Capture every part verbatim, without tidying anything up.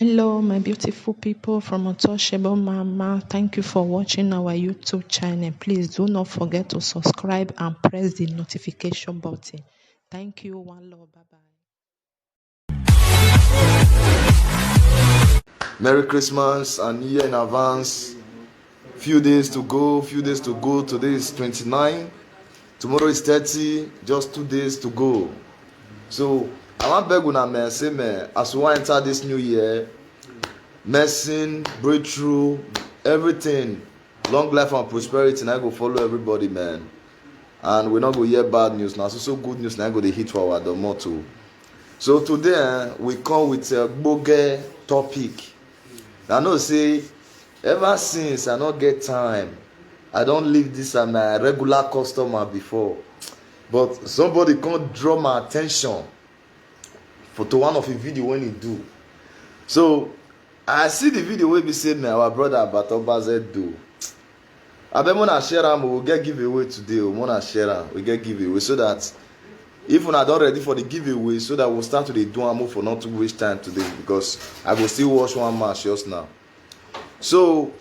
Hello, my beautiful people from Untouchable Mama. Thank you for watching our YouTube channel. Please do not forget to subscribe and press the notification button. Thank you. One love. Bye bye. Merry Christmas and New Year in advance. Few days to go, few days to go. Today is twenty-nine. Tomorrow is thirty. Just two days to go. So I wan beg una, man, say, man, as we wan enter this new year, medicine, breakthrough, everything, long life and prosperity na go follow everybody, man. And we no go hear bad news. Na so so good news na go dey hit for our domot o. So today, eh, we come with a gboge topic. I know say ever since I no get time, I don leave this, uh, my regular customer before, but somebody come draw my attention for to one of the video when he do. So I see the video wey be say me our brother Abatogbaze do. Abeg, mona share am o, we get giveaway today o, mona share am, we get giveaway, so that if una don ready for the giveaway, so that we'll start to dey do am o, for not to waste time today, because I go still watch one match just now. So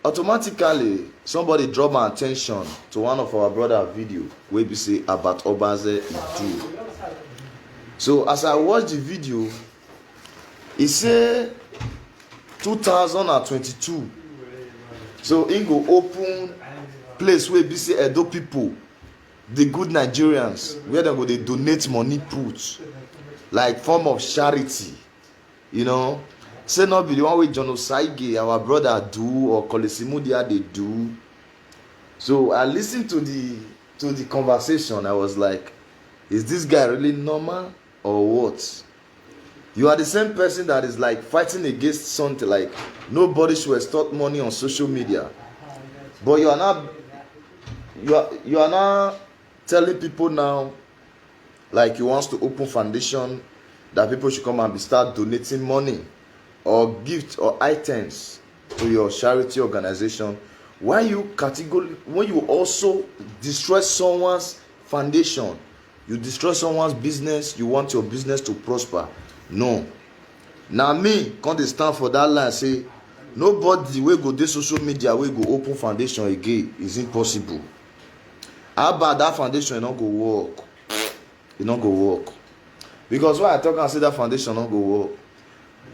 automatically somebody draw my attention to one of our brother video wey be say Abatogbaze e do. So as I watch the video, e say two thousand and twenty-two, so im go open place wey be say Edo people, the good Nigerians, where dem go dey donate money put, like, form of charity, you know. Say no be the one wey John Osaige, our brother, do, or Kolesi Mudia dey do. So I listened to the to the conversation. I was like, is this guy really normal or what? You are the same person that is, like, fighting against something like nobody should extort money on social media, but you are not you are you are not telling people now, like, you want to open foundation that people should come and be start donating money or gift or items to your charity organization. Why you categorically, when you also destroy someone's foundation, you destroy someone's business, you want your business to prosper? No. Na me come dey stand for that line say nobody wey go dey social media wey go open foundation again, is impossible. How about that foundation? E no go work. E no go work. Because why I talk am say that foundation no go work,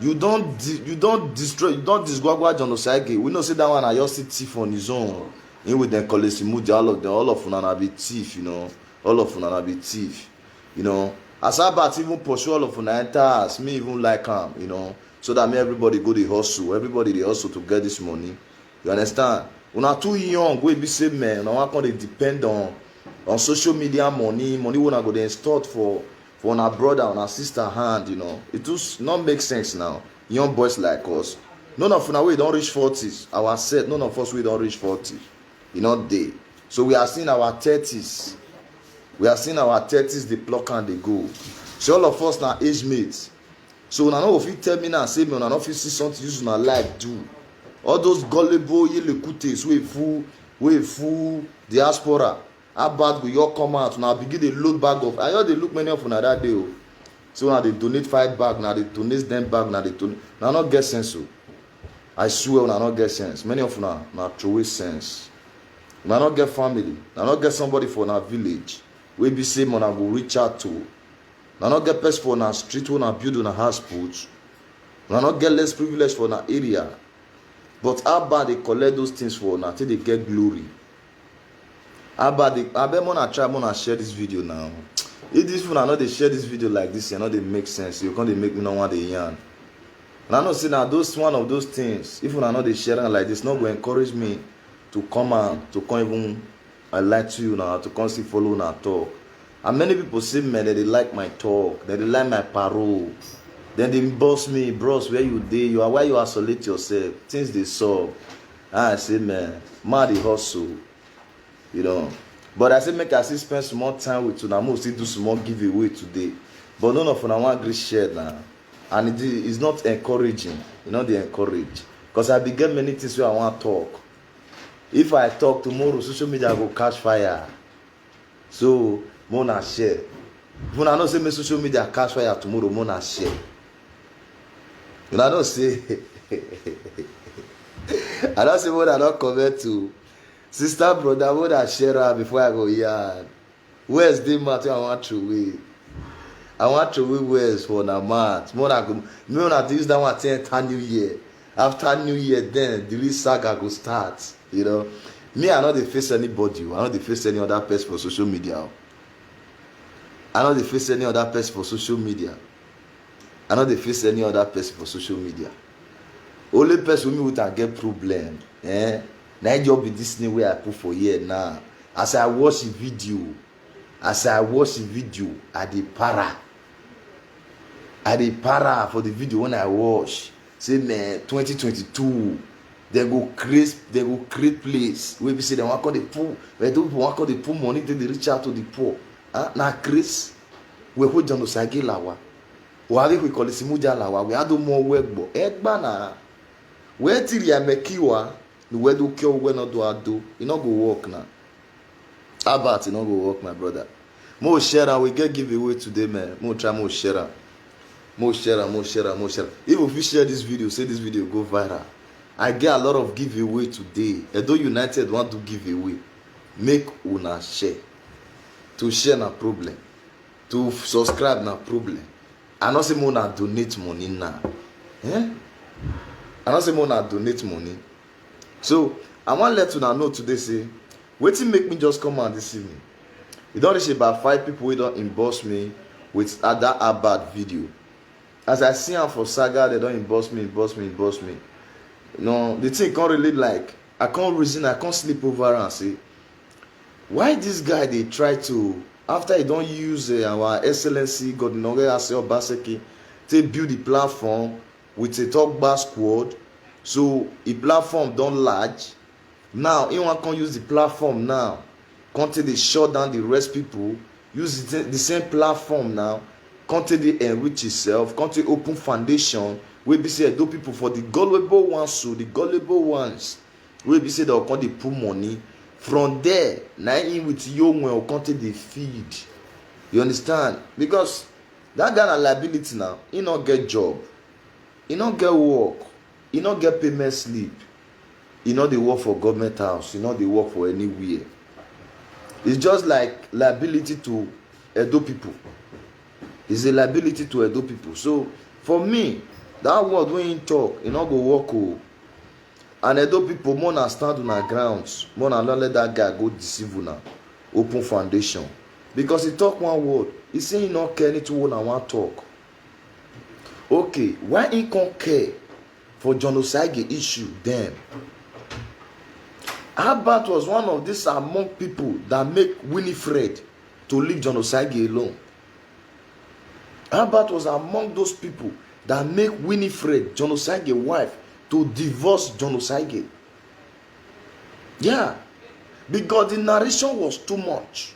you don di- you don destroy, you don disgwagwa John Osaige. We know say that one na just thief on his own. Him with dem Kolesi Mudia, all of them, all of una na be thief, you know. All of una na be thief, you know. As Albert even pursue all of una enter house, me even like am, you know, so that me everybody go dey hustle, everybody dey hustle to get this money. You understand? Una too young wey be say, man, una wan come dey depend on on social media money, money wey una go dey extort for for una brother, una sister hand, you know. It too s- no make sense now. Young boys like us, none of una wey don reach forties, our set, none of us wey don reach forty, e no dey. So we are seeing our thirties, we are seeing our thirties dey pluck and dey go. So all of us na age mates. So una no go fit tell me now say me una no fit see something use una life do. All those gullible yelekutes wey full wey full diaspora, how bad go your come out? Una begin dey load bag of, I just dey look many of una that day o. So una dey donate five bag, una dey donate ten bag, una dey donate. Una no get sense o. I swear una no get sense. Many of una na throway sense. Una no get family. Una no get somebody for una village wey be say una go reach out to. Una no get person for una street wey una build una house put. Una no get less privilege for una area. But how bad dey collect those things for una take dey get glory? How bad dey? Abeg, mona try, mona share this video now. If this una no dey share this video like this, e no dey make sense. You come dey make me no wan dey yarn. And I know say na those one of those things. If una no dey share am like this, no go encourage me to come and to come even I lie to you now to come see follow una talk. And many people say, man, they dey like my talk, they dey like my parole. Then they boss me, bros, where you dey? You are why you isolate yourself? Things dey solve. I say, man, man dey hustle, you know. But I say make I still spend small time with una, make we still do small giveaway today. But none of una wan gree share na, and it is not encouraging. E no dey encourage, cause I bin get many things wey I wan talk. If I talk tomorrow, social media go catch fire. So make una share. If una know say make social media catch fire tomorrow, make una share. Una know say I don say, "Mona don comment to sister, brother, Mona share am before I go yarn." Where's the mat wey I wan throw away? I wan throw away words for una mat. Mona go, make una use that one till enter new year. After new year, then the real saga go start. You know, me, I no dey face anybody o. I no dey face any other person for social media o. I no dey face any other person for social media. I no dey face any other person for social media. Only person wey me with am get problem, eh? Na im just be this thing wey I put for here now. As I watch the video, as I watch the video, I dey para. I dey para for the video when I watch. Say, man, twenty twenty-two, they go create, they go create place wey be say they wan come dey put, where people wan come dey put money, take dey reach out to the poor. Ah, na craze. We hold John Osage lawa. Wa we call it Simuja lawa. We had more work, but Egbana. Where till ya make you are, the way do kill, we no do ado. E no go work now. Albert, e no go work, my brother. Mo share am, we get giveaway today, man. Mo try, mo share am. Mo share am, mo share am, mo share am. If you fit share this video, say this video go viral. I get a lot of giveaway today. Edo United wan do giveaway. Make una share. To share na problem. To subscribe na problem. I no say make una donate money now. Eh? I no say make una donate money. So, I wan let una know today say, wetin make me just come out this evening. E don reach about five people wey don inbox me with that Albert video. As I see am for saga, they don inbox me, inbox me, inbox me. No, the thing come really, like, I come reason, I come sleep over and say, why this guy dey try to, after he don use, eh, our excellency Godwin Oregase Obaseki take build the platform with a Togba squad, so the platform don large. Now he wan come use the platform now, come take dey shut down the rest people, use the, the same platform now, come take dey enrich himself, come take open foundation wey be say Edo people, for the gullible ones, so the gullible ones wey be say they go come dey put money. From there, na him with Yonwe go come take dey feed. You understand? Because that guy na liability now. He no get job. He no get work. He no get payment slip. He no dey work for government house. He no dey work for anywhere. It's just like liability to Edo people. It's a liability to Edo people. So, for me, that word wey he talk, e no go work o. And Edo people, make una stand una ground. Make una no let that guy go deceive una. Open foundation. Because he talk one word. He say he no care anything wey una wan talk. Okay, why he come care for John Osage issue then? Albert was one of these among people that make Winifred to leave John Osage alone. Albert was among those people that make Winifred, John Osage wife, to divorce John Osage. Yeah, because the narration was too much.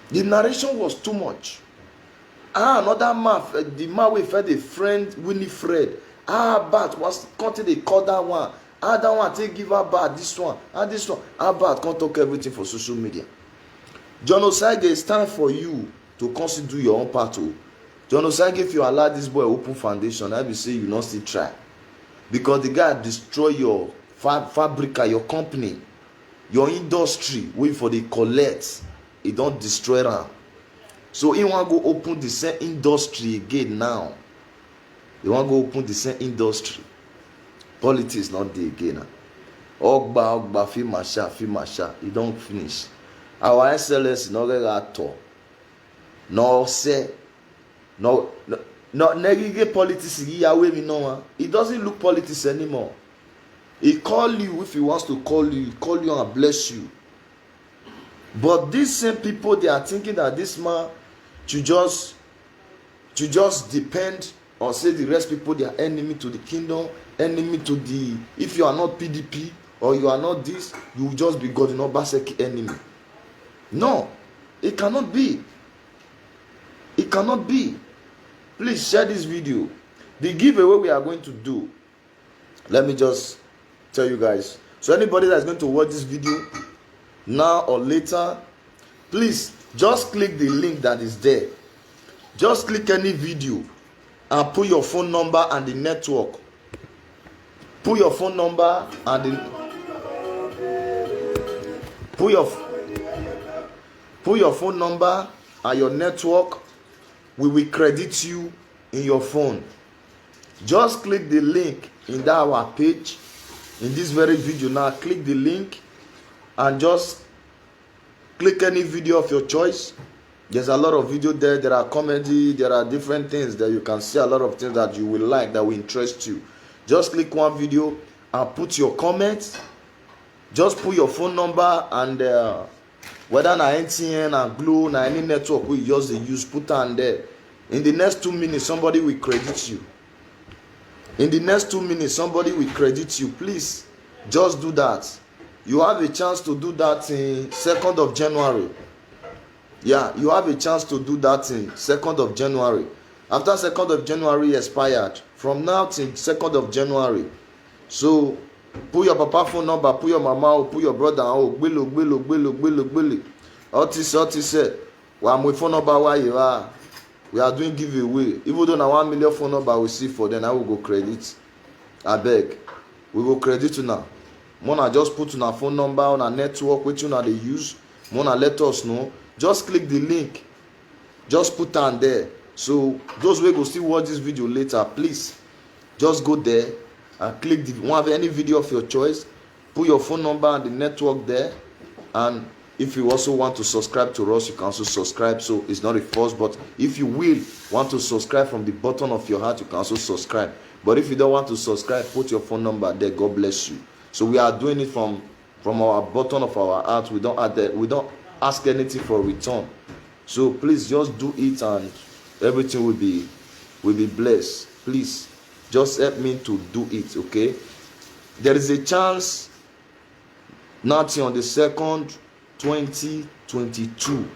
The narration was too much. Ah, another man, eh, the man wey first dey friend Winifred. Ah, Albert was come take dey call that one. Ah, that one take give Albert this one. Ah, this one. Albert come talk everything for social media. John Osage, it's time for you to come still do your own part o. John Osage, if you allow this boy open foundation, I be say you no still try. Because the guy destroy your fa-, fabrica, your company, your industry wey for dey collect, e don destroy am. So he wan go open the same industry again now. He wan go open the same industry. Politics no dey again now. Ogba, Ogba, fit masha, fit masha. E don finish. Our Excellency no get at all. No say, no, no, no, negige politics, he away me no one. He doesn't look politics anymore. He call you if he wants to call you. He call you and bless you. But these same people, they are thinking that this man should just, should just depend on, say, the rest people, they are enemy to the kingdom, enemy to the, if you are not P D P or you are not this, you will just be Godwin Obaseki enemy. No, it cannot be. It cannot be. Please share this video. The giveaway we are going to do, let me just tell you guys. So anybody that's going to watch this video now or later, please just click the link that is there. Just click any video. and put your phone number and the network. Put your phone number and the put your put your phone number and your network. We will credit you in your phone. Just click the link in that our page, in this very video now. Click the link and just click any video of your choice. There's a lot of video there. There are comedy, there are different things that you can see, a lot of things that you will like, that will interest you. Just click one video and put your comment. Just put your phone number and uh, whether na M T N and Glo, na any network wey you just dey use, put am there. In the next two minutes, somebody will credit you. In the next two minutes, somebody will credit you. Please, just do that. You have a chance to do that in second of January. Yeah, you have a chance to do that in second of January. After second of January expired, from now till second of January. So, put your papa phone number, put your mama, or put your brother, oh, gbele, gbele, gbele, gbele, gbele. All this, all this, eh. Well, my phone number, why you are? We are doing giveaway. Even though na one million phone number we see for them, I will go credit. I beg. We go credit you now. Mona just put una phone number, una network, wetin una dey use. Mona let us know. Just click the link. Just put am there. So those wey go still watch this video later, please just go there and click the one of any video of your choice. Put your phone number and the network there. And if you also want to subscribe to us, you can also subscribe. So it's not a force, but if you will want to subscribe from the bottom of your heart, you can also subscribe. But if you don't want to subscribe, put your phone number there. God bless you. So we are doing it from from our bottom of our heart. We don't add that, we don't ask anything for return. So please just do it and everything will be will be blessed. Please just help me to do it, okay? There is a chance nothing on the second, twenty twenty-two.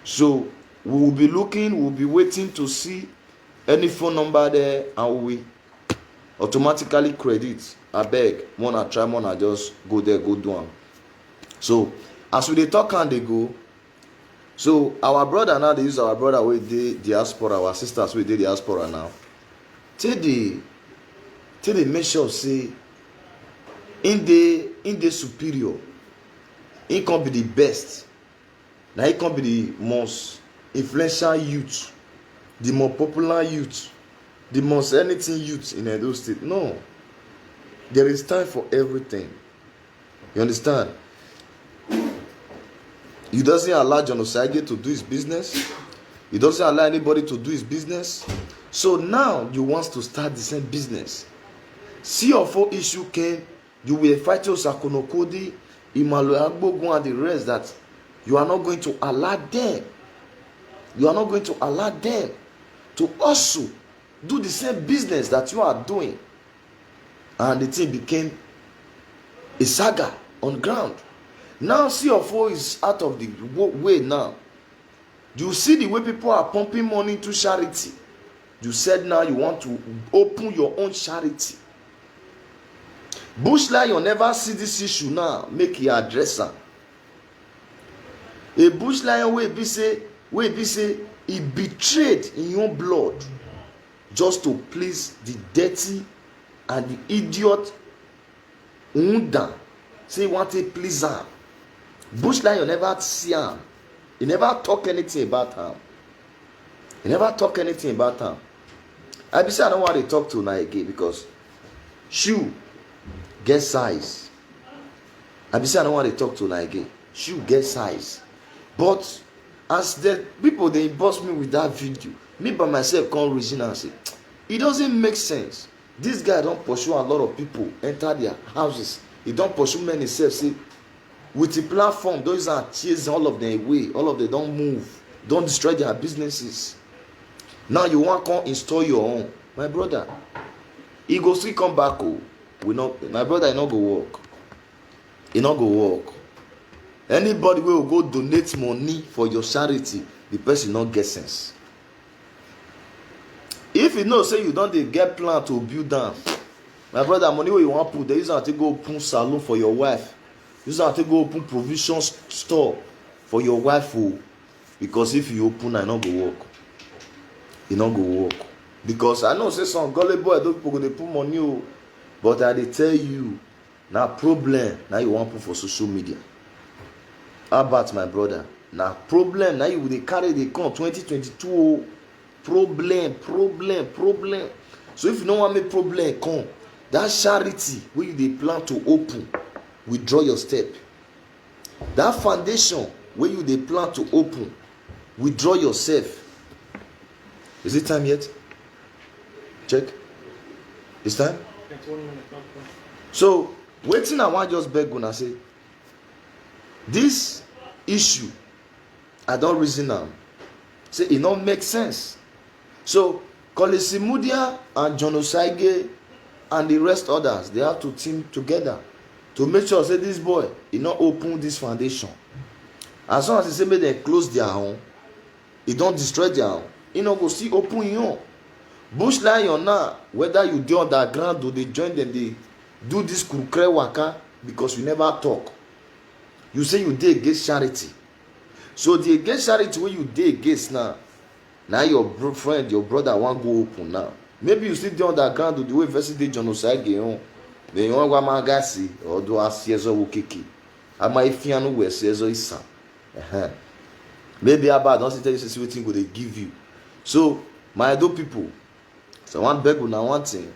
So we will be looking, we'll be waiting to see any phone number there, and we will automatically credit. I beg, mona try, mona just go there, go do am. So as we dey talk and dey go, so our brother now dey use our brother wey dey diaspora, our sisters wey dey diaspora now, take the take the make sure say in dey in dey superior, in come be the best. Na him come be the most influential youth, the most popular youth, the most anything youth in Edo State. No, there is time for everything. You understand? You doesn't allow John Osagie to do his business. You doesn't allow anybody to do his business. So now you want to start the same business. See your four issue came. You will fight Osakonokodi, Emmanuel Agbogun, and the rest that you are not going to allow them. You are not going to allow them to also do the same business that you are doing. And the thing became a saga on ground. Now C F O is out of the way now. You see the way people are pumping money into charity. You said now you want to open your own charity. Bush Lion never see this issue now, make he address am. A Bush Lion wey be say wey be say he betrayed in your blood just to please the dirty and the idiot Nda. Say he want to please am. Bush Lion never see am. He never talk anything about am. He never talk anything about am. I be say I don't want to talk to una again because shoe get size. I be say I don't want to talk to una again. Shoe get size. But as the people they inbox me with that video, me by myself can't reason and say, it doesn't make sense. This guy don't pursue a lot of people, enter their houses. He don't pursue many self. See, with the platform, those are chasing all of them away. All of them don't move, don't destroy their businesses. Now you want come install your own, my brother. He go still come back. Oh, we not, my brother, he not go work. He not go work. Anybody will go donate money for your charity, the person not get sense. If you know say you don't dey get plan to build am, my brother, money wey you wan put, dey use am take go open saloon for your wife, use am take go open provision s- store for your wife o, because if you open am, e no go work, e no go work. Because I know say some gullible Edo people go dey put money o, but I dey tell you, na problem na you wan put for social media. Albert, my brother, na problem na you dey carry dey come twenty twenty-two o. Problem, problem, problem. So if you no wan make problem come, that charity wey you dey plan to open, withdraw your step. That foundation wey you dey plan to open, withdraw yourself. Is it time yet? Check. It's time. So wetin I wan just beg una say, this issue, I don reason am say e no make sense. So Collins Imudia and John Osagie and the rest others, they have to team together to make sure say this boy e no open this foundation. As long as e say make dem close their own, e don destroy their own, e no go still open im own. Bush Lion now, whether you dey underground or dey join dem dey do this kukre waka because you never talk. You say you dey against charity. So the against charity wey you dey against now, na your bro- friend, your brother wan go open now. Maybe you still dey underground o, the way person dey John Osagie own. Then you wan go amagasi or do asiezo wokeke. Ama ifianu we asiezo isa. Maybe Abba don still tell you say wetin go dey give you. So my Edo people, so I wan beg una one thing.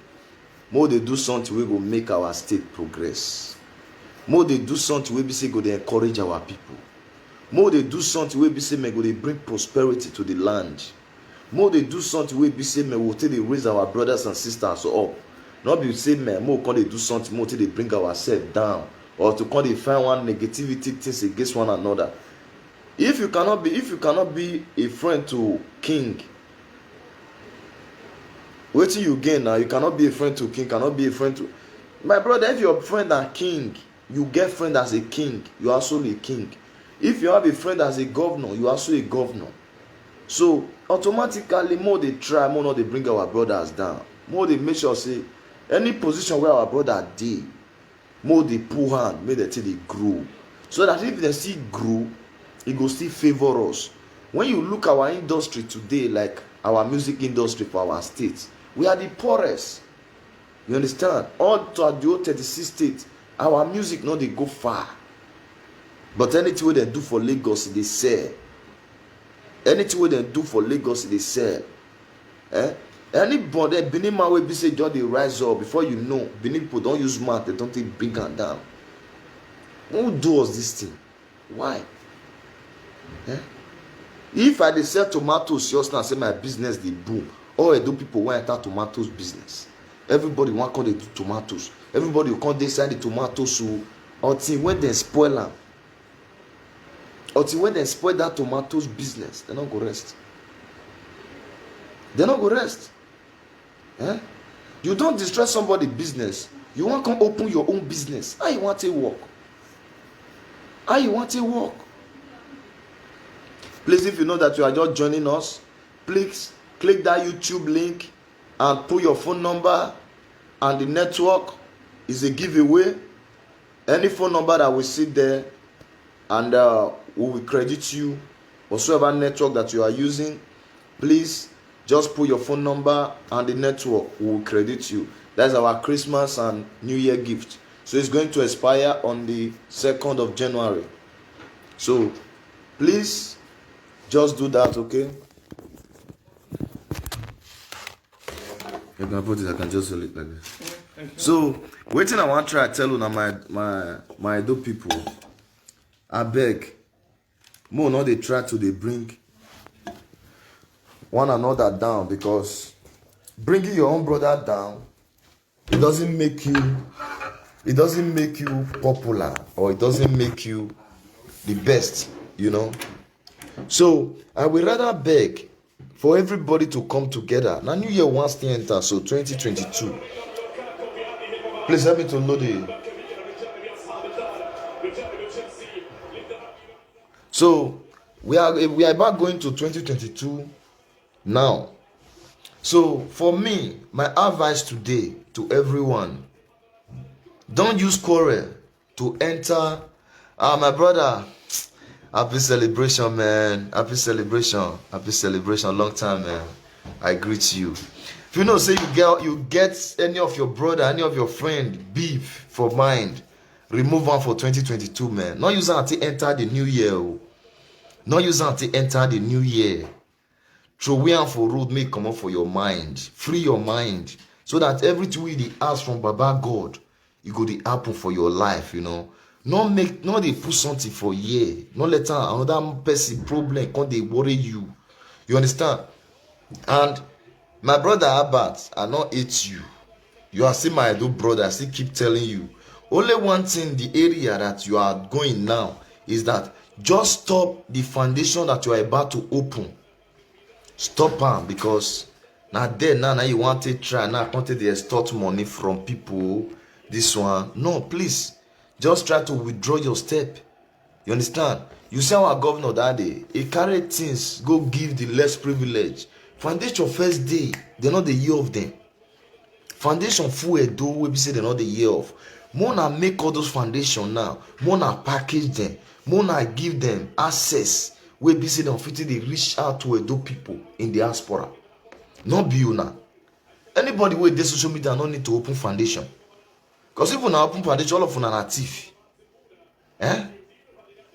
Make we dey do something wey go make our state progress. Make we dey do something wey be say go dey encourage our people. Make we dey do something wey be say make go dey bring prosperity to the land. Make we dey do something wey be say make we take dey raise our brothers and sisters up. No be say make make we come dey do something make we take dey bring ourselves down, or to come dey find one negativity things against one another. If you cannot be, if you cannot be a friend to king, wetin you gain now? You cannot be a friend to king, cannot be a friend to, my brother, if your friend na king, you get friend as a king, you are also a king. If you have a friend as a governor, you are also a governor. So automatically, make we dey try, make we no dey bring our brothers down. Make we dey make sure say any position where our brother dey, make we dey pull hand, make dem take dey grow, so that if dem still grow, e go still favour us. When you look our industry today, like our music industry for our state, we are the poorest. You understand? All throughout the whole thirty-six states, our music no dey go far. But anything wey dem do for Lagos, e dey sell. Anything wey dem do for Lagos, e dey sell. Eh? Anybody, Benin man wey be say just dey rise up, before you know, Benin people don use mouth, dem don take bring am down. Who do us this thing? Why? Eh? If I dey sell tomatoes just now, say my business dey boom, all Edo people wan enter tomatoes business. Everybody wan come dey do tomatoes. Everybody go come dey inside the tomatoes o, until when dem spoil am. Until when dem spoil that tomatoes business, dem no go rest. Dem no go rest. Eh? You don destroy somebody business, you wan come open your own business. How you wan take work? How you wan take work? Please, if you know that you are just joining us, please click that YouTube link and put your phone number and the network. Is a giveaway. Any phone number that we see there, and uh, we will credit you. Whatsoever network that you are using, please just put your phone number and the network, we will credit you. That's our Christmas and New Year gift. So it's going to expire on the second of January. So please just do that, okay? You can put it, I can just hold it like this. So wetin I wan try tell una, my my my Edo people, abeg, make una no dey try to dey bring one another down, because bringing your own brother down, it doesn't make you, it doesn't make you popular, or it doesn't make you the best, you know. So I will rather beg for everybody to come together. Na new year wan still enter, so twenty twenty-two. Please help me to load it. So we are we are about going to twenty twenty-two now. So for me, my advice today to everyone: don't use quarrel to enter. Ah, my brother, happy celebration, man. Happy celebration. Happy celebration. Long time, man. I greet you. If you know say you get you get any of your brother, any of your friend beef for mind, remove am for twenty twenty-two, man. No use am take enter the new year o. No use am take enter the new year. Throway am for road, make comot for your mind. Free your mind so that everything wey you dey ask from Baba God, e go dey happen for your life, you know. No make, no dey put something for here. No let am, another person problem come dey worry you. You understand? And my brother Albert, I no hate you. You are still my little brother. I still keep telling you. Only one thing, the area that you are going now is that just stop the foundation that you are about to open. Stop am, because na there now, now you want to try now, come take dey extort money from people. This one, no, please, just try to withdraw your step. You understand? You see our governor that day, he carry things go give the less privilege. Foundation first day, they no dey hear of them. Foundation full Edo wey be say they no dey hear of. Make una make all those foundation now. Make una package them. Make una give them access wey be say dem fit dey reach out to Edo people in diaspora. No be una. Anybody wey dey social media no need to open foundation. Because if una open foundation, all of una na thief. Eh?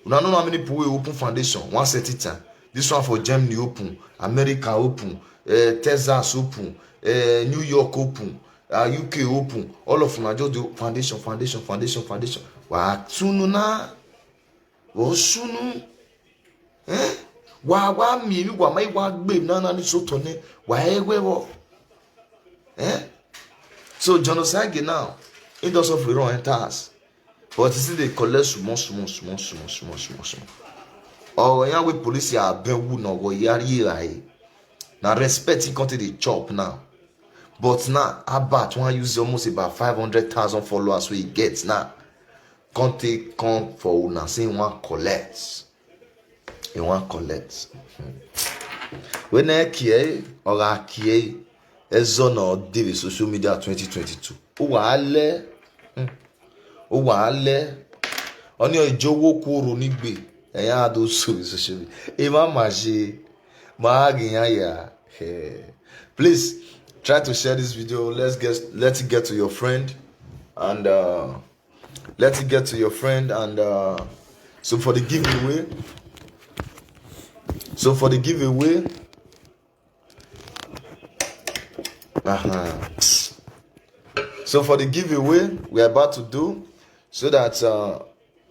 Una no know how many people wey open foundation one certain time. This one for Germany open, America open, eh, Texas open, eh, New York open, uh, U K open. All of una just do foundation, foundation, foundation, foundation. Wa tunu na, wa sunu, eh? Wa wa mi mi wa mai wa gbe na na ni so tone. Wa ewe wo. Eh? So John Osage now, he don suffer run enter house. But he still dey collect small, small, small, small, small, small, small. Or when we police ya ben wu no go yari rai. Na respect he come take dey chop now. But now, Albert wan use almost about five hundred thousand followers wey he get now. Come take come for una say he wan collect. He wan collect. Hmm. When I care, or I care, ezo no dey with social media twenty twenty-two. O wa ale. Hmm. O wa ale. Oni ojowo kuro nigbe. Eya do so with social media. E ma ma je. Ma gi ya ya. Eh. Please try to share this video. Let's get, let it get to your friend, and uh, let it get to your friend. And uh, so for the giveaway, so for the giveaway, uh-huh. So for the giveaway we're about to do, so that uh,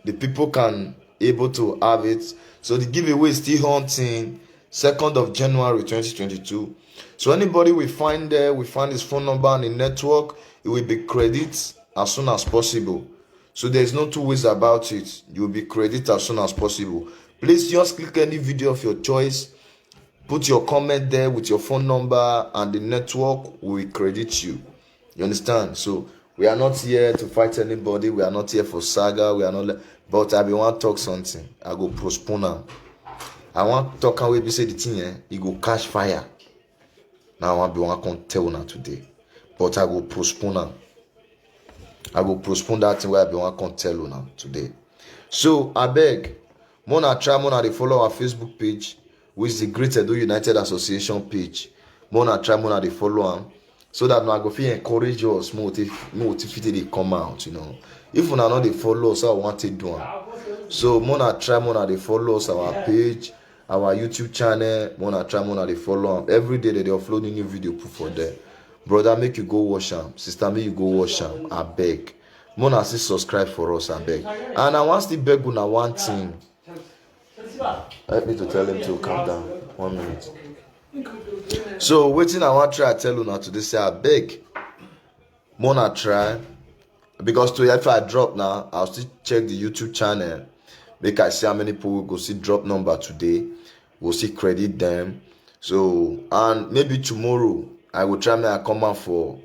the people can able to have it. So the giveaway is still on till second of January twenty twenty-two. So anybody we find there, we find his phone number and the network, it will be credit as soon as possible. So there's no two ways about it. You will be credit as soon as possible. Please just click any video of your choice, put your comment there with your phone number, and the network will credit you. You understand? So we are not here to fight anybody. We are not here for saga. We are not. Le- but I be wan talk something. I go postpone am. I wan talk am wey be say the thing, eh, e go catch fire. Now I be wan come tell una today, but I go postpone am. I go postpone that thing wey I be wan come tell una today. So I beg, mona try, mona dey follow our Facebook page, which is the Great Edo United Association page. Mona try, mona dey follow am, so that una go fit encourage us more to more to fit dey come out. You know, if una no dey follow us, how we wan take do am? So mona try, mona dey follow us, our page, our YouTube channel. Mona try, mona dey follow am. Every day they dey upload new video put for there. Brother, make you go watch am. Sister, make you go watch am. I beg. Mona still subscribe for us, I beg. And I wan still beg una one thing. Help me to tell him to calm down. One minute. So wetin I wan try tell una today, say I beg, mona try, because to if I drop now, I'll still check the YouTube channel, make I see how many people go see drop number today, go see credit them. So and maybe tomorrow I go try make I come out for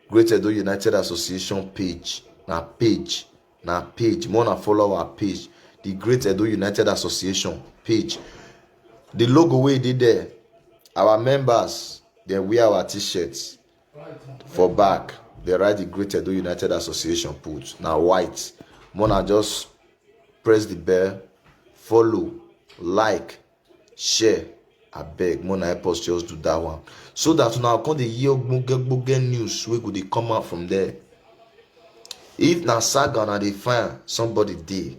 Great Edo United Association page. Na page, na page. Mona follow our page, the Great Edo United Association page. The logo wey dey there, our members, they wear our t-shirts. For back, they write the Great Edo United Association put. Now white. Mona just press the bell, follow, like, share. Abeg, make una help us just do that one, so that una come dey hear ogbonge ogbonge news wey go dey come out from there. If na saga una dey find, somebody dey.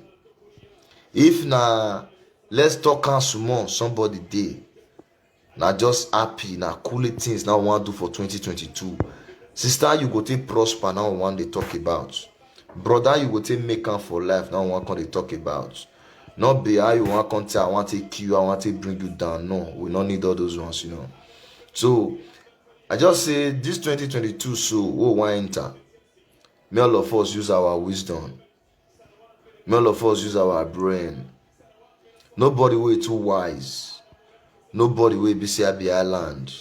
If na let's talk am small, somebody dey. Na just happy, na cool things na we wan do for twenty twenty-two. Sister, you go take prosper, na we wan dey talk about. Brother, you go take make am for life, na we wan come dey talk about. No be how you wan come tell, I wan take kill you, I wan take bring you down. No, we no need all those ones, you know. So I just say this twenty twenty-two, so we wan enter, may all of us use our wisdom. May all of us use our brain. Nobody wey too wise. Nobody wey be say I be island.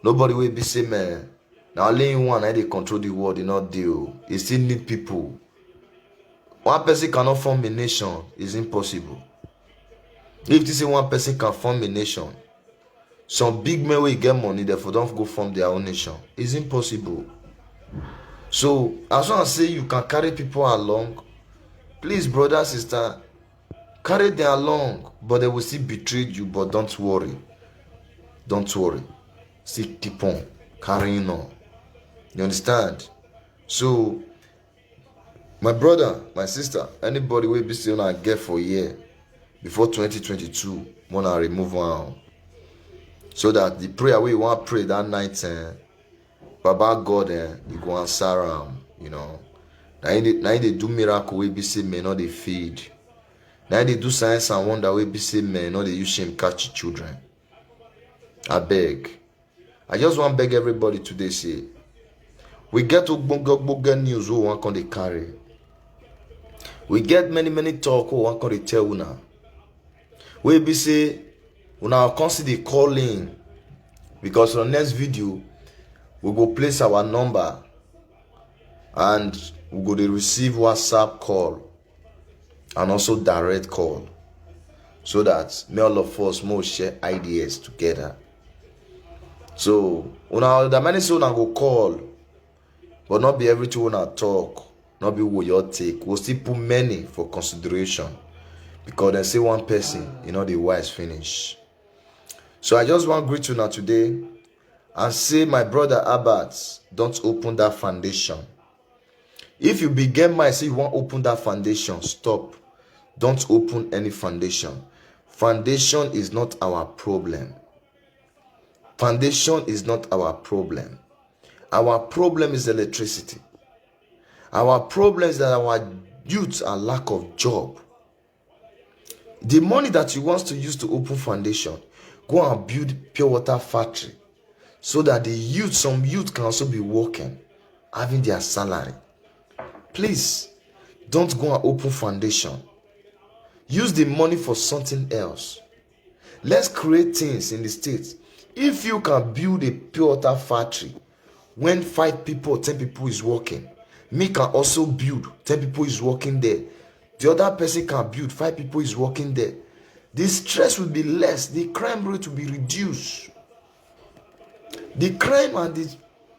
Nobody wey be say, man, na only him one na dey control the world, e no dey o. E still need people. One person cannot form a nation, is impossible. If you say one person can form a nation, some big men wey get money, therefore don't go form their own nation. It's impossible. So as long as say you can carry people along, please, brother, sister, carry them along, but they will still betray you. But don't worry, don't worry, still keep on carrying on. You understand? So my brother, my sister, anybody wey be say una get for here before twenty twenty-two, make una remove am, so that the prayer wey you wan pray that night, eh, Baba God, eh, you go answer am. You know, na him dey, na him dey do miracle wey be say men no dey feed. Na him dey do signs and wonder wey be say men no dey use shame catch children. Abeg, I just wan beg everybody today say we get ogbonge ogbonge news wey we wan come dey carry. We get many many talk wey we wan come dey tell una. Wey be say una come see dey call in, because for the next video we go place our number and we go dey receive WhatsApp call and also direct call, so that may all of us more share ideas together. So una, there many say una go call, but not be everything una talk, not be what your take. We'll still put many for consideration, because they say one person, you know, the wise finish. So I just want to greet you now today and say, my brother Albert, don't open that foundation. If you begin my say you want open that foundation, stop. Don't open any foundation. Foundation is not our problem. Foundation is not our problem. Our problem is electricity. Our problem is that our youth are lack of job. The money that you want to use to open foundation, go and build pure water factory, so that the youth, some youth can also be working, having their salary. Please, don't go and open foundation. Use the money for something else. Let's create things in the state. If you can build a pure water factory, when five people, ten people is working, me can also build, ten people is working there. The other person can build, five people is working there. The stress will be less. The crime rate will be reduced. The crime and the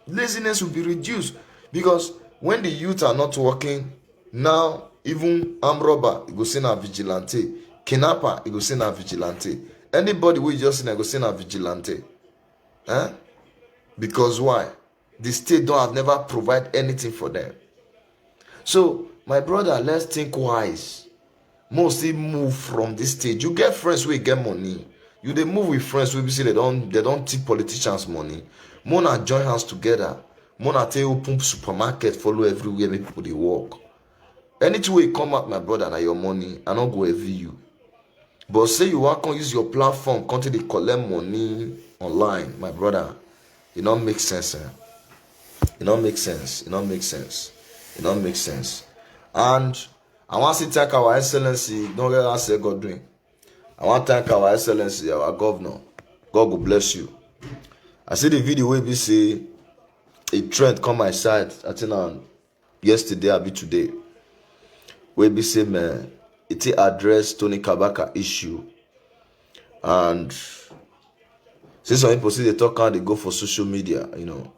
laziness will be reduced, because when the youth are not working, now even armed robber, you go say na vigilante. Kidnapper, you go say na vigilante. Anybody wey just say na, go say na vigilante. Eh? Because why? The state don't have never provide anything for them. So my brother, let's think wise. Mostly move from this stage. You get friends wey get money. You dey move with friends wey be say they don't, they don't take politicians money. Make una join hands together. Make una take open supermarket, follow everywhere, make people dey work. Anything wey come out, my brother, na your money. I no go envy you. But say you wan come use your platform, come take dey collect money online, my brother, e no make sense. Eh? E no make sense. E no make sense. E no make sense. And I wan still thank our excellency, Oga Ase Godwin. I wan thank our excellency, our governor. God go bless you. I see the video wey be say e trend come my side, I think na yesterday abi today, wey be say, man, e take address Tony Kabaka issue. And since some people see the talk and they go for social media, you know,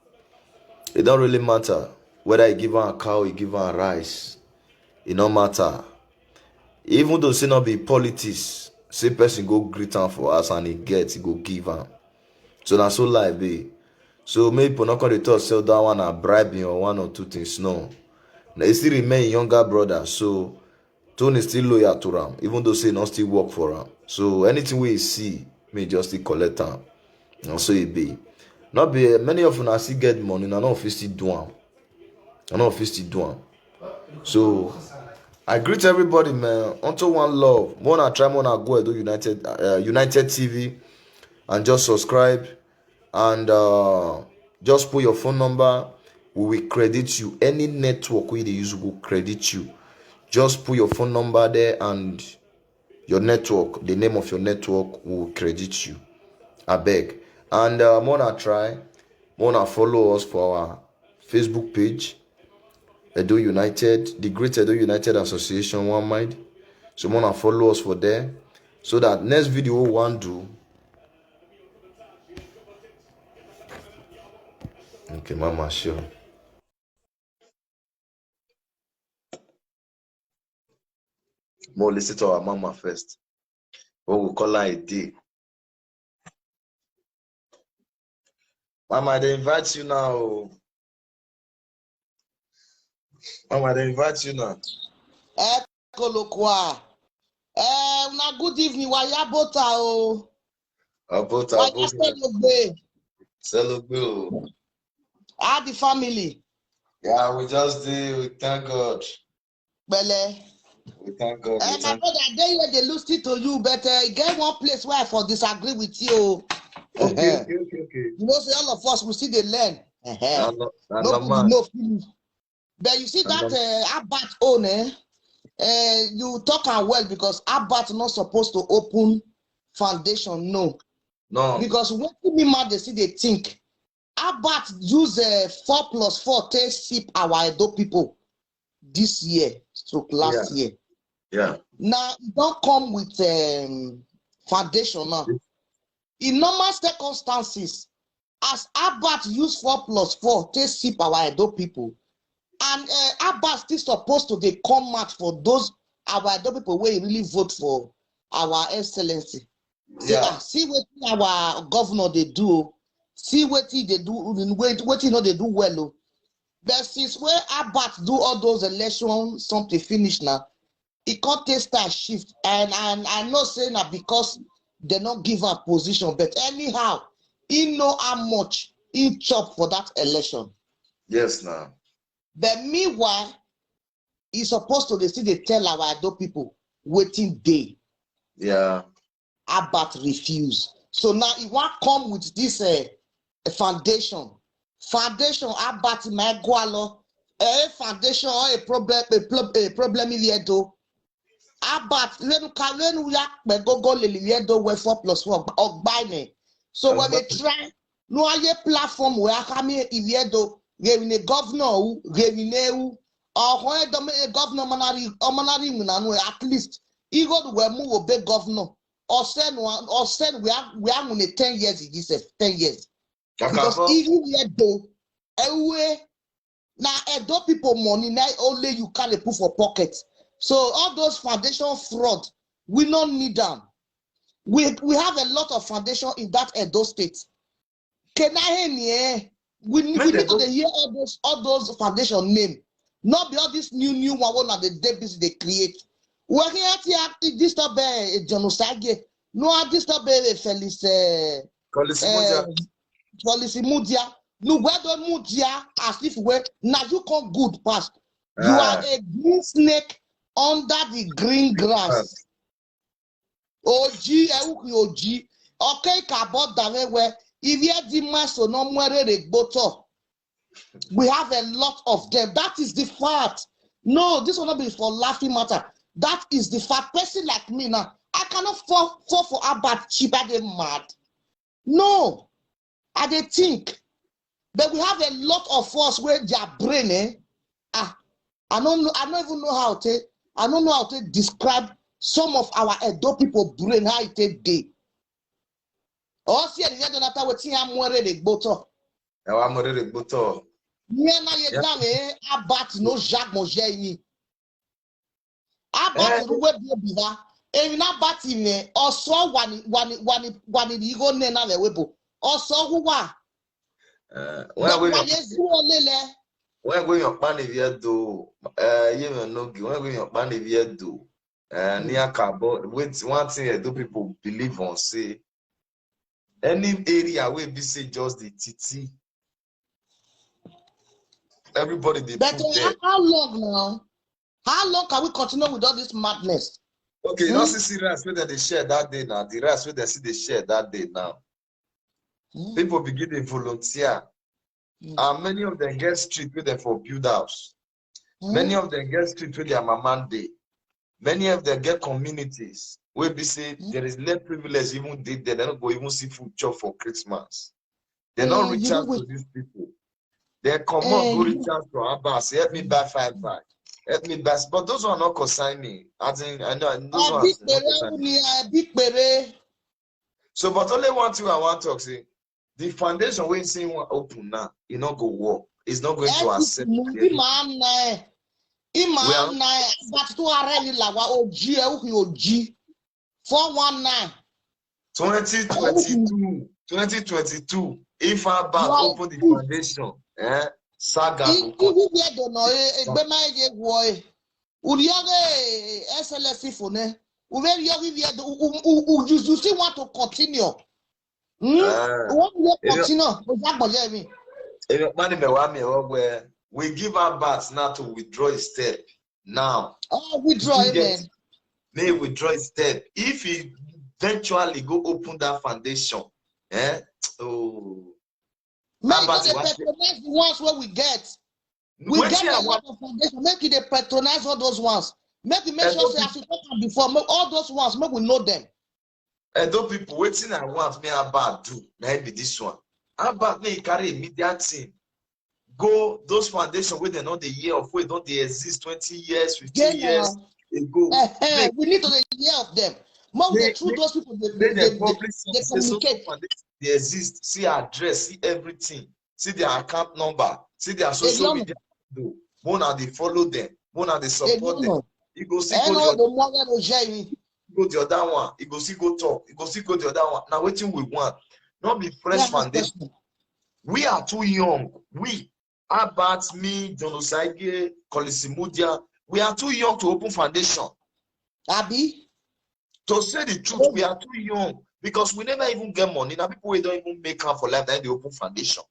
it don't really matter whether you give am cow, you give am rice. It no matter. Even though say no be politics, Say person go greet am for house and he get, he go give am. So na so life be. So make people no come dey talk say that one na bribing or one or two things. No. Na he still remain younger brother. So Tony still loyal to am, even though say he no still work for am. So anything wey he see, me just still collect am. Na so e be. No be, eh, many of una still get money, na no fit still do am. I no fit still do am. So I greet everybody, man. Unto one love. Mona try, Mona go do United, uh, United T V, and just subscribe and, uh, just put your phone number. We will credit you. Any network we dey use will credit you. Just put your phone number there and your network, the name of your network will credit you. I beg. And, uh, Mona try, Mona follow us for our Facebook page, Edo United, the Great Edo United Association, One Mind. So Mona follow us for there so that next video we want do. Okay, Mama, sure. More listen to our mama first. When we call her a day. Mama, they invite you now. Mama, they invite you now. Ekolokwa. Eh, una good evening. Waya bota o. Abota, Waya Abota. Selogbe. Selogbe o. How the family? Yeah, we just dey. We thank God. Bele. We thank God. Eh, We my thank brother, I dey here, they listen to you, but uh, e get one place where I for disagree with you. Okay, okay, okay, okay. You know, say all of us, we see the learn. Na no- na No normal. be no finish. But you see Na that normal. uh, Albert own, eh? Uh, you talk am well because Albert not supposed to open foundation, no. No. Because what me mad they see they think. Albert use uh, four plus four take sip our Edo people this year, stroke last year. Yeah. Now, e don come with um, foundation now. In normal circumstances, as Albert use four plus four take sip our Edo people, and uh, Albert still supposed to dey come out for those our Edo people wey really vote for our excellency. Say, Yeah. "Ah, see wetin our governor dey do o. See wetin dey do, wait, wetin no dey do well o." But since wey Albert do all those election something finish now, e come take style shift. And, and I know say na because they no give am position. But anyhow, he know how much he chop for that election. Yes, now. But meanwhile, he supposed to dey still dey tell our Edo people wetin dey. Yeah. Albert refuse. So now he wan come with this uh, foundation. Foundation Albert Magualo. A foundation or a problem, a, prob- a problem in Edo. Albert, lenu ka lenu ya pe gogo lili Edo we four plus four ogbaine. So when they try, no aye platform where Akami Edo, giving a governor, giving a or governor manari or manari munanu at least. He go to where mu obe governor. Or send one or send we are we are gonna ten years in this ten years. Because Kakafo. Even Edo, ewe na Edo people money na only you can put for pocket. So all those foundation fraud, we don't need them. We we have a lot of foundation in that Edo state. Can I hear? We need Make we they need to go. Dey hear all those all those foundation name. Not be all this new new one one of the day busy they create. We here to disturb a genocide. No, I disturb a Felix. Uh, Collins uh, Mudia. Policy Mudia. No, where the Mudia as if we now you come good past. You are Ah. A green snake under the green grass. Oji, Ewuki Oji. Okay, kabot dame we. If you di maso no mwere de gboto. We have a lot of them. That is the fact. No, this will not be for laughing matter. That is the fact. Person like me now, I cannot fall fall for Albert Chiba. They mad. No, I dey think. But we have a lot of us where their brain, eh? Ah, I don't know. I don't even know how to. I don't know how to describe some of our Edo people brain how it take dey. Or see any other matter wetin ya mwere de gboto. Ewa Morere Gboto. Nye na ye Yeah. dame Albert no Jacques Mojeni. Albert Eh. Ruwe Biobiva. Eri na bati ne, oso wani, wani, wani, wani di igo ne na le webo. Oso huwa. Eh, when we Wani zuo lele. when we your plan if you do, uh, you know no gi when we your plan if you do, uh, near cabo. Wait, one thing I do people believe on say any area where be say just the titi. Everybody they But put uh, there. How long now? How long can we continue with all this madness? Okay, you don't see serious where they share that day now. The rest where they see they share that day now. Mm. People begin to volunteer. Mm. And many of them get street where they for build house. Mm. Many of them get street where their mama dey. Many of them get communities where be say Mm. there is less privilege even did there. They don't go even see food chop for Christmas. They don't Eh, reach you out know to these people. They come on Eh, go you reach out to Abbas. Help me buy five bag. Help me buy. But those one not concern me. I think I know those ones not concern me. Bikpere. So, but only one thing I want to say: the foundation we see one open now, it not go work. It's not going to accept. Ima nine. Ima Well- nine. But to are really la wa oji e uhi oji. Four one nine. twenty twenty-two, twenty twenty-two, if Abbas Wow. Open the foundation, eh, saga go come. Ibi bi edo no e egbe ma ye wo e. Uri oge S L S fo ne. Uri oge bi edo u u u you still want to continue. Hmm? Eh, What will you know- continue? Ojagbole mi. If your money me wa me where we give Abbas now to withdraw his step now. Oh, withdraw, You get- amen. May withdraw his step. If he eventually go open that foundation, eh? Oh, Make Abbas, they what- patronize the ones where we get. We Wetin get I a want- lot of foundation. Make it they patronize all those ones. Make it make Eh, sure don't say as you talk am before, make all those ones, make we know them. Edo people, waiting I want me about do. Now be this one. About me carry a media team. Go those foundation where they know the year of where don't they exist twenty years, fifteen Yeah, years ago. Eh, eh, Make- we need to dey hear of them. Make we They- dey through they- those people. They, Then they, they they, publish they something say so communicate. Foundation they exist. See address, see everything. See their account number. See their social don't media. Do more now they follow them. More now they They support don't them. know. You go see Eh, go no, the other the more than Ojai me. Go the other one. You go see go talk. You go see go the other one. Now waiting we want. Not be fresh That's the foundation. question. We are too young. We, about me, John Osaige, Kolisi Mudia, we are too young to open foundation. Abi? To say the truth, we are too young because we never even get money. Now people we don't even make up for life. Then they open foundation.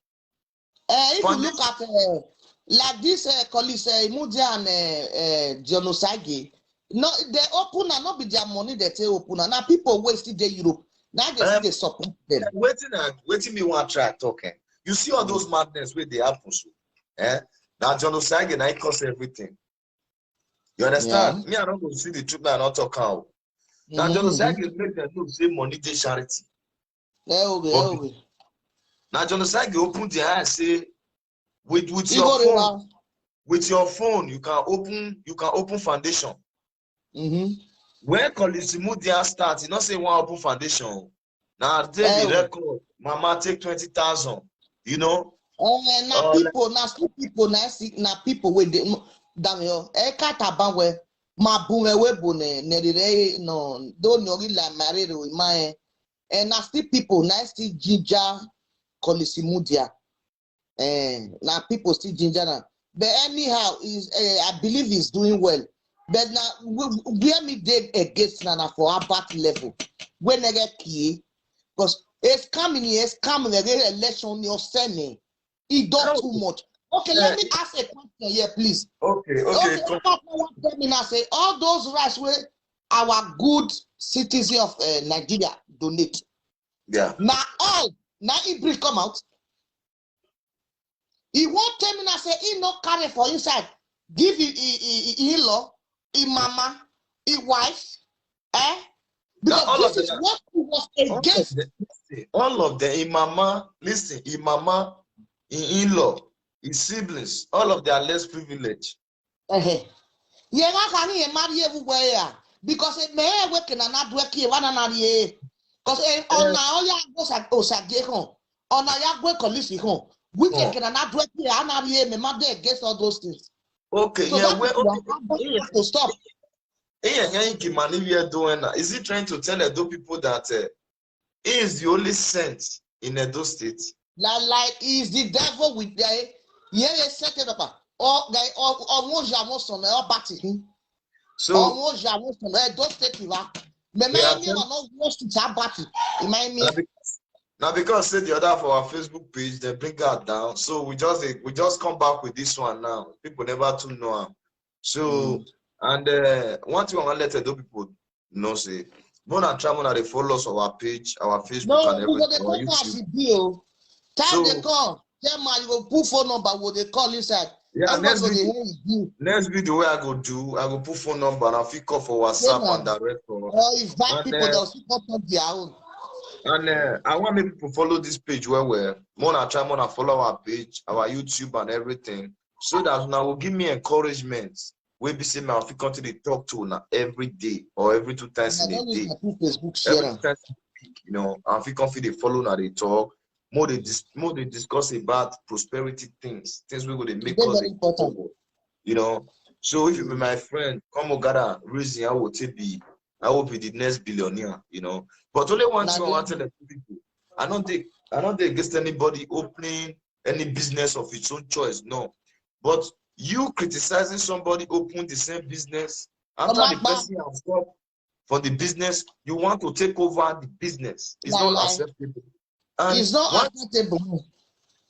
Uh, if you Foundation. Look at uh, like this uh, Kolisi uh, Imudia and uh, uh, John Osaige, no, they open and not be their money they take open and now people waste it the Europe. Now they Um, still they support them. Waiting and waiting me one try talking. You see all those madness where they happen so. Eh? Now John Osaige now it costs everything. You understand? Me, I don't go see the truth now, I don't talk how. Now John Mhm. Osaige make them know say money they charity. Eh, okay, Okay. Okay. Now John Osaige open the eye and say, with with You your go phone, around. With your phone, you can open you can open foundation. Mm-hmm. When Kolisi Mudia start, you know say one open foundation. Now they Eh, the record, mama take twenty thousand. You know, Uh, na Uh, people, na still people, na see, na people with the damn yo. E kata ban we ma bun we we bun ne ne re no do no ri la mare ro ma e. And na still people, na still ginger Kolisi Mudia. Eh, na people still ginger na. But anyhow, is uh, I believe he's doing well. But now we- where me dey against na na for Albert level. When they get key, because it's coming, it's coming. The election, you're sending. It does too much. Okay, let me ask a question here, please. Okay, okay. Okay, come. Let me now say all those rights where our good citizen of uh, Nigeria donate. Yeah. Now all now he bring come out. He won't tell me now say he no carry for inside. Give he, he, he, he in-law, he mama, he wife, eh? Because Now all this of is them- what he was All of against. them, listen, all of them, in mama, listen, in mama, in in-law, in siblings, all of them are less privileged. Ehe. Ye ga ka ni ye marry ye bu we ya. Because it may work in another work ye one another ye. Because eh, on na oya go sa o sa je hon. On na ya go Kolisi hon. We Oh. Can another work ye another ye me ma dey against all those things. Okay, So yeah, that well, is why okay, Albert yeah. Have to stop. Hey, yeah, yeah, Kimani, we are doing now. Is he trying to tell Edo people that uh, he is the only saint in Edo State? La like is the devil with the yeah, yeah, set it up. Or they or or one jamo son or batty. So Or one jamo son or don't take you back. Me Yeah, my me no worst to that batty. In my me. now because, now because say the other for our Facebook page, they bring her down. So we just we just come back with this one now. People never too know her. So and uh, one thing I want to let Edo people know say, more than try more they follow us on our page, our Facebook No, and we go everything, dey our come as YouTube. e be o. Time So- dey come. Tell man you go put phone number, we dey call inside. Yeah, Everybody next go dey video, hear you. Next video where I go do, I go put phone number and I fit call for WhatsApp Yeah, and direct for. Or if bad And, people uh, dey also come talk their own. And uh, I want make people follow this page where we're more than try more than follow our page, our YouTube and everything. So that now will give me encouragement. We be say my fit continue to talk to now every day or every two times I in a don't day. Use my full Facebook share Every am. time you know, and fit come fit dey follow now they talk. More they dis more they discuss about prosperity things, things we go to E make dey us very dey important. forward. You know, so if you be my friend, come on, gather reason. I will take be, I will be the next billionaire. You know, but only one Na thing I the- want to tell the people. I don't think I don't think against anybody opening any business of its own choice. No, but you criticizing somebody open the same business after But the my- person has stopped for the business, you want to take over the business. It's Lie, not lie. Acceptable. And It's not one, acceptable.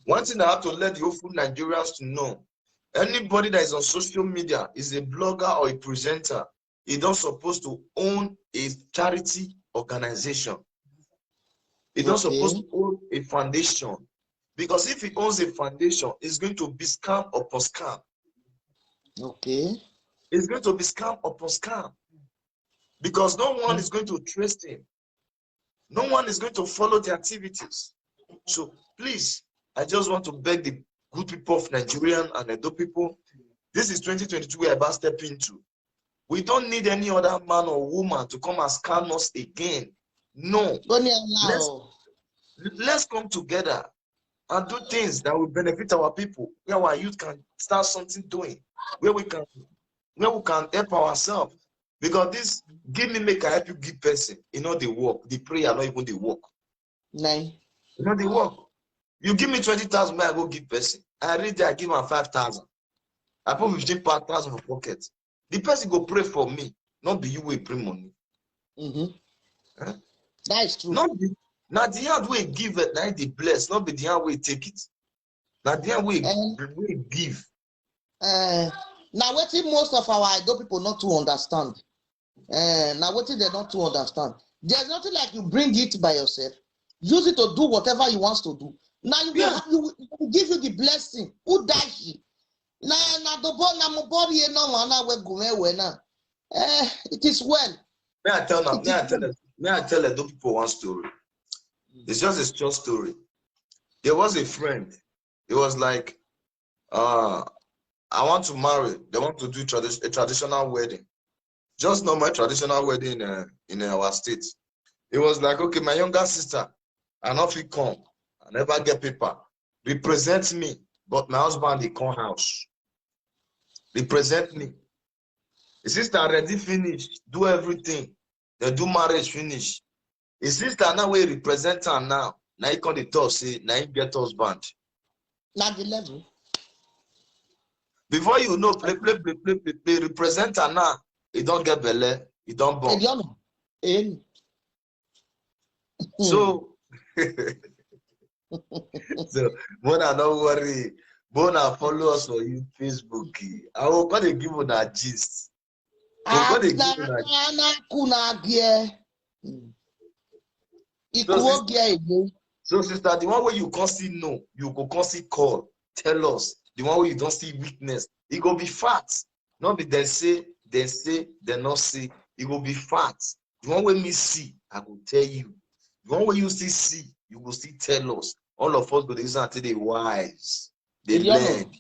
One thing I have to let the whole Nigerians to know: anybody that is on social media is a blogger or a presenter. He don't supposed to own a charity organization. He don't Okay. Supposed to own a foundation, because if he owns a foundation, it's going to be scam upon scam. Okay. It's going to be scam upon scam, because no one is going to trust him. No one is going to follow the activities. So please, I just want to beg the good people of Nigerian and Edo people. This is twenty twenty-two we are about stepping into. We don't need any other man or woman to come and scam us again. No. Go near now. Let's- Let's come together and do things that will benefit our people, where our youth can start something doing, where we can where we can help ourselves. Because this give me make I help you give person, you know the work, the prayer not even the work. Nine. You know the work. You give me twenty thousand, I go give person. I read there, I give am five thousand. I put fifteen thousand for pocket. The person go pray for me. Not be you will bring money. Mm-hmm. Huh? That is true. Not be now the hand we give it, now the bless, not be the hand we take it. Now the hand we And- we give. Uh, now, what most of our Edo people not to understand. Uh, now, what they not to understand. There's nothing like you bring it by yourself. Use it to do whatever you want to do. Now you Yeah. will, you will give you the blessing. Who dash you? Na na dobo na mobori e no wana we gume we na. Eh, it is well. May I tell them, It may I is tell them, may I tell Edo people one story. It's just a short story. There was a friend. He was like, uh, I want to marry. They want to do tradi- a traditional wedding. Just normal traditional wedding in, uh, in our state. He was like, okay, my younger sister, I not fit come. I never get paper. Represent me, but my husband they come house. Represent me. His sister ready finish, do everything. They do marriage finish. His sister now we represent her now. Now he come the talk say now he get husband. Not the level. Before you know, play, play, play, play, play, play, represent her now. He don't get belle, he don't born. Elion. In. So, so, Mona, don't worry. Mona, follow us for you Facebook. I will call you give una gist. We'll go dey give una- Ana kuna gie. So, Ikuo gie ege. So, sister, the one where you can't see no, you go can't see call. Tell us. The one where you don't see weakness, it go be fat. Not be they say, they say, they not see. It go be fat. The one where me see, I go tell you. The one where you still see, you go still tell us. All of us go dey use am take dey wise. They Idiot. Learn.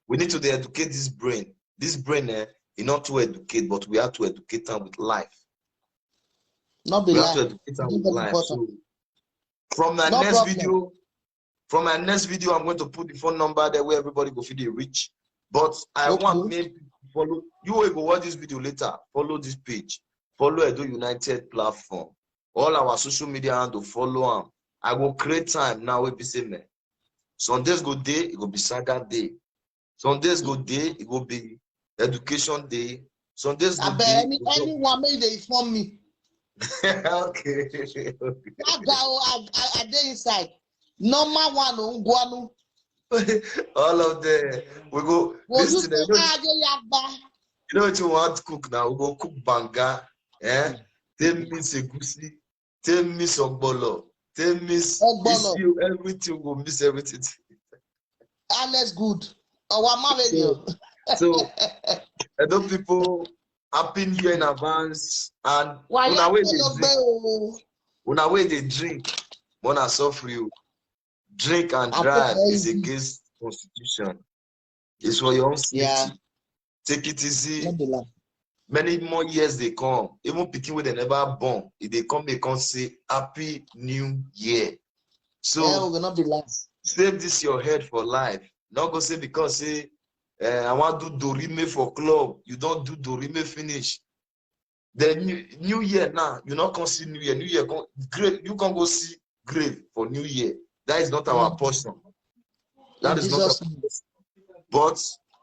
We need to dey educate this brain. This brain, eh, e not to educate, but we have to educate am with life. Not be We have to lie. educate am Give with them life. important. So from my No next problem. video, from my next video, I'm going to put the phone number there where everybody go fit dey reach. But I Okay. want make Follow you wey go watch this video later. Follow this page. Follow Edo United platform. All our social media handle, follow am. I go create time now wey be say, man, some days go dey, e go be saga day. Some days go dey, e go be education day. Some days go Abeg, dey, any e go anyone make dey inform me. Okay. That guy, oh, I, I, I dey inside. Normal one, oh, Ngwanu. All of them. We go. Go This use thing, the you know, Aje Yagba. you know what you want to cook now? We go cook banga. Eh? Take mix egusi. Take mix ogbolo. Take mix Ogbolo. Isi, everything. We go mix everything. Alex Good. Our manager. So, Edo people, happy new year in advance. And Why una wey you dey follow drink, me, oh? una wey dey drink, una suffer you. Drink and I drive is beg you. Against constitution. It's for your own safety. Yeah. Take it easy. No be lie. Many more years dey come. Even pikin wey dem never born, e dey come, dey come say, "Happy New Year." So Yeah, we go not be last. Save this your head for life. Not go say because say, eh, "I want do Dorime for club." You don't do Dorime finish. The new, new year now, you not come see New Year. New Year, come, grave. You can go see grave for New Year. That is not our Mm. portion. That In is not Jesus' our name. But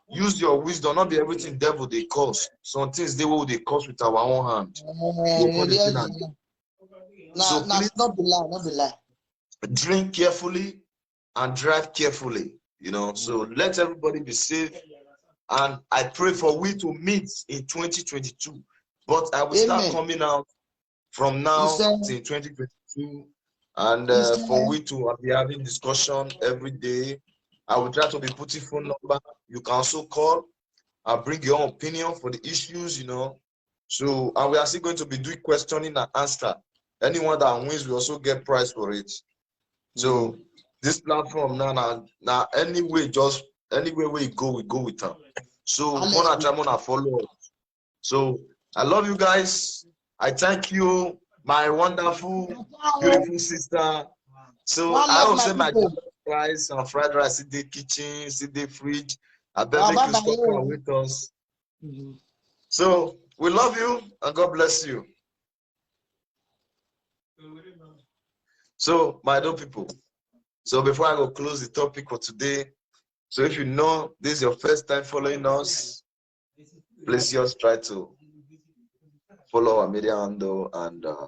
use your wisdom. Not be everything devil dey cause. Some things dey wey dey cause with our own hand. Eh, Go call the yes, thing and yeah. No, So no, please not be lie, not be lie. Drink carefully and drive carefully. You know, so let everybody be safe. And I pray for we to meet in twenty twenty-two. But I will start Amen. coming out from now Listen. Till twenty twenty-two. And uh, for Listen. We to be having discussion every day. I will try to be putting phone number. You can also call and bring your own opinion for the issues, you know. So, and we are still going to be doing questioning and answer. Anyone that wins, we also get prize for it. So, this platform now, now, now, anyway, just anywhere we go, we go with them. So, Alex, wanna try, wanna follow. So, I love you guys. I thank you, my wonderful, beautiful sister. So, One I love, hope my say my people. Jollof rice and fried rice in the kitchen, in the fridge. I bet Ah, make bye you bye, stop oh. And with us. Mhm. So, we love you and God bless you. So, my dear people, so before I go close the topic for today, so if you know this is your first time following us, please just try to follow our media handle and uh,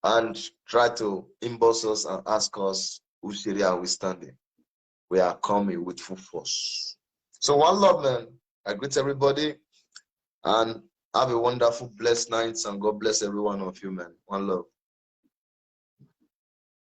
and try to inbox us and ask us which area are we standing. We are coming with full force. So one love, man. I greet everybody and have a wonderful, blessed night, and God bless every one of you, man. One love.